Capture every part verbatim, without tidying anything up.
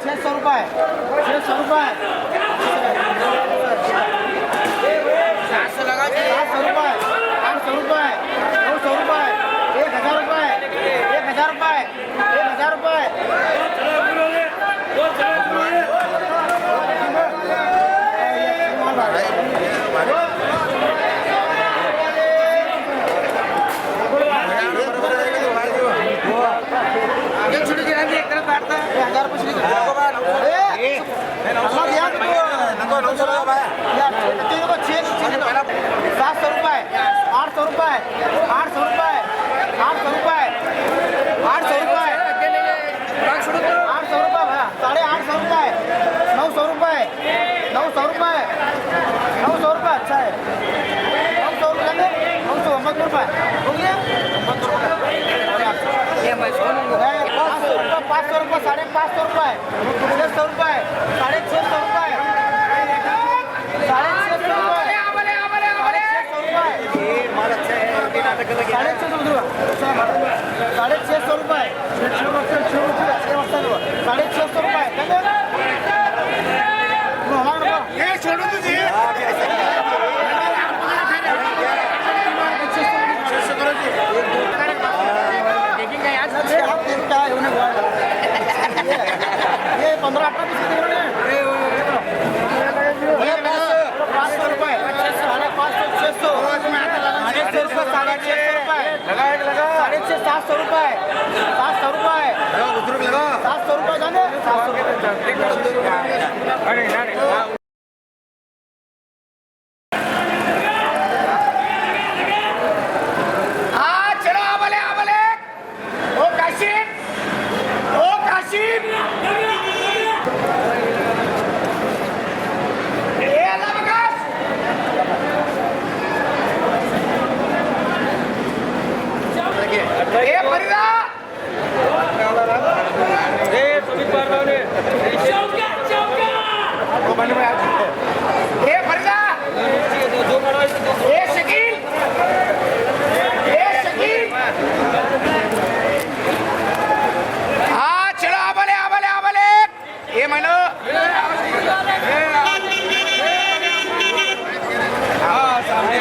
چھ سو روپے، چھ سو روپے، سات سو لگا، سات سو روپے، آٹھ سو روپے، نو سو روپے، ایک ہزار روپے، ایک ہزار روپے، ایک ہزار روپے۔ یہ چھوٹی جناب جی، ایک طرف بیٹھتا ہے۔ ہزار روپے۔ اے، اللہ دیا تو۔ نکو، نو سو روپے۔ یار، تیرے کو چھ، چھ، سات سو روپے، آٹھ سو روپے، آٹھ سو روپے، آٹھ سو روپے، آٹھ سو روپے۔ آٹھ سو روپے بھائی، ساڑھے آٹھ سو روپے، نو سو روپے، نو سو روپے، نو سو روپے اچھا ہے۔ نو سو روپے، نو سو انبتر روپے۔ ہو گیا؟ انبتر روپے۔ پانچ سو روپے، پانچ سو روپے، ساڑھے پانچ سو روپے، چھ سو روپے، ساڑھے چھ سو روپے، ساڑھے چھ سو روپے، ساڑھے چھ سو روپے، ساڑھے چھ سو روپے، ساڑھے چھ سو روپے۔ ساڑھے چھ سو روپے۔ یہ چھوڑو تو جی۔ یہ پندرہ اٹھارہ پیس دے رہے ہیں۔ پانچ سو روپے، ساڑھے پانچ سو، چھ سو، ساڑھے چھ سو روپے، ساڑھے چھ سو روپے، ساڑھے چھ، سات سو روپے، سات سو روپے، سات سو روپے جانے، سات سو روپے۔ ہاں، چلو، آ بولے، آ بولے۔ او کاشف، او کاشف۔ اے اللہ بکاش۔ اے فریدہ۔ اے سمیر پارلاونے۔ اے فریدہ۔ اے شکیل۔ اے شکیل۔ ہاں، چلو، آ بولے، آ بولے، آ بولے۔ اے مینو۔ ہاں، سامنے۔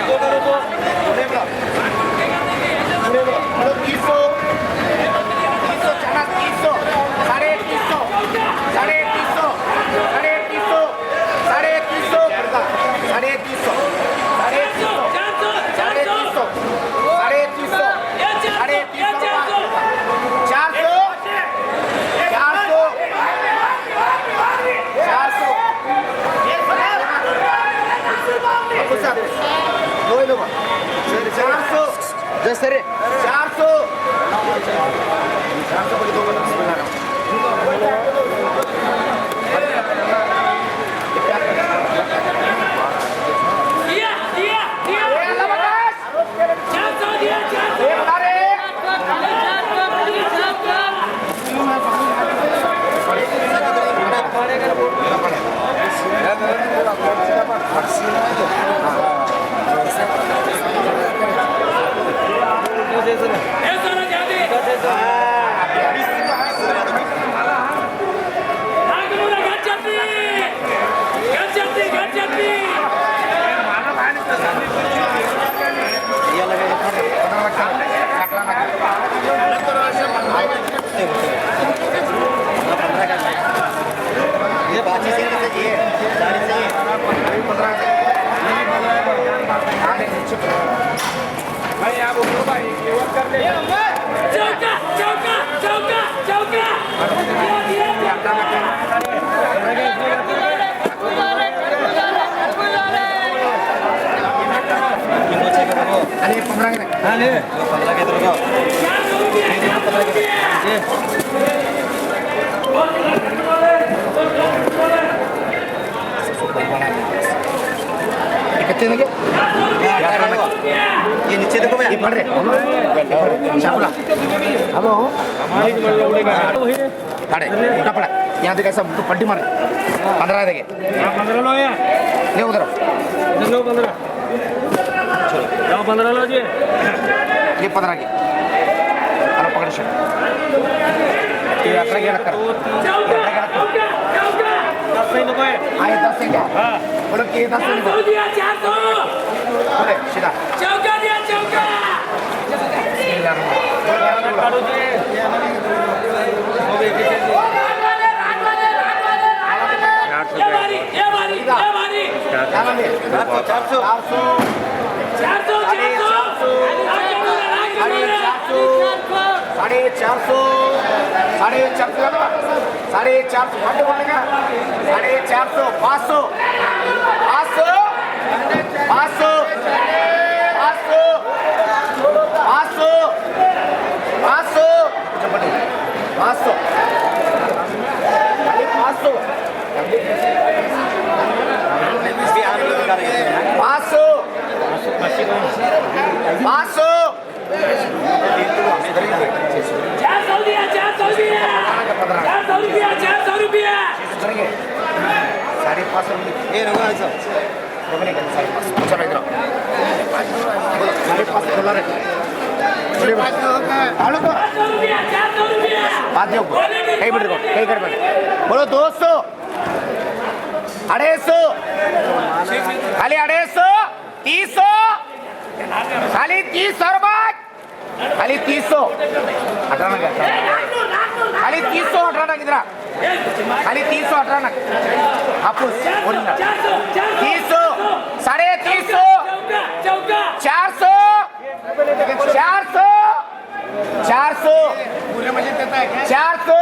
تین سو، تین سو چنا، تین سو، ساڑھے تین سو، ساڑھے تین سو، ساڑھے تین سو، ساڑھے تین سو، ساڑھے تین سو، ساڑھے تین سو، ساڑھے تین سو، ساڑھے تین سو، ساڑھے تین سو، چار سو، چار سو، چار سو۔ چار سو۔ جیسے رے۔ چار سو۔ چار سو۔ یہ نیچے دیکھو بھیا، یہ پڑھ رہے۔ شاپلا۔ ہلو۔ پڑھے، الٹا پڑھا۔ یہاں دیکھ، ایسا تو پلٹی مارے۔ پندرہ دیکھے۔ پندرہ لو یا؟ لے ادھر۔ ادھر لو پندرہ۔ لو پندرہ لو جی۔ یہ پندرہ کی۔ ہلو، پکڑ شو۔ یہ اٹھارہ کی رکھ کر۔ یہ اٹھارہ کی رکھ کر۔ دس نہیں تو کوئی۔ آئے دس سے کیا؟ ہاں۔ بولو کہ دس سے نہیں۔ چار سو دیا، چار سو۔ بولے، سیدھا۔ چوکا دیا، چوکا۔ بسم اللہ الرحمن الرحیم۔ چار سو۔ یہ باری، یہ باری، یہ باری۔ چار سو۔ چار سو۔ چار سو۔ ساڑھے چار سو۔ ساڑھے چار سو۔ ساڑھے چار سو۔ ساڑھے چار سو۔ ساڑھے چار سو۔ ساڑھے چار سو، پانچ سو، پانچ سو، پانچ سو، پانچ سو، پانچ سو، پانچ سو، پانچ سو، پانچ سو، پانچ سو، پانچ سو، پانچ سو، پانچ سو۔ چار سو دیا، چار سو دیا۔ چار سو روپیہ، چار سو روپیہ۔ ساڑھے پانچ سو روپیہ۔ اے، رکو، ایسا۔ رکو، نہیں، ساڑھے پانچ سو۔ چلو، ادھر آؤ۔ ساڑھے پانچ سو ڈالر ہے۔ آلو کو۔ چار سو روپیہ، چار سو روپیہ۔ بات نہیں ہوگا۔ کہیں بیٹھ جاؤ، کہیں کر بیٹھ۔ بولو، دو سو۔ اڑھائی سو۔ خالی اڑھائی سو۔ تیس سو۔ خالی تیس سو روپے۔ خالی تیس سو۔ ہٹانا کیا؟ خالی تیس سو ہٹانا کدھر؟ خالی تیس سو ہٹانا۔ ہاپس، اوریجنل۔ تیس سو، ساڑھے تیس سو، چار سو، چار سو، چار سو، چار سو،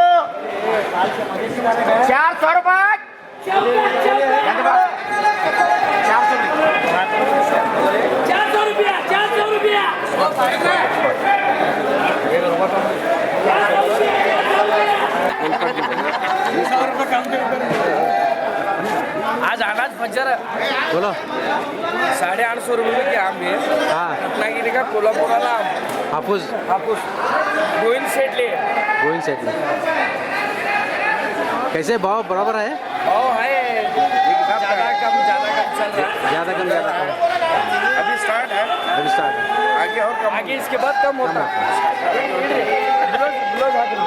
چار سو روپے۔ چار سو۔ چار سو روپیہ، چار سو روپیہ۔ آج آناز فجر ہے۔ بولو۔ ساڑھے آٹھ سو روپے کی آم ہے۔ ہاں۔ رتنا گیری کا کولا کولا آم۔ ہاپس۔ ہاپس۔ گوئن سیٹ لے۔ گوئن سیٹ لے۔ کیسے بھاؤ برابر ہے؟ بھاؤ ہے۔ زیادہ کم، زیادہ کم چل رہا ہے۔ زیادہ کم، زیادہ کم۔ ابھی سٹارٹ ہے۔ ابھی سٹارٹ ہے۔ آگے اور کم۔ آگے اس کے بعد کم ہوتا ہے۔ بلوز، بلوز ہاتھ میں۔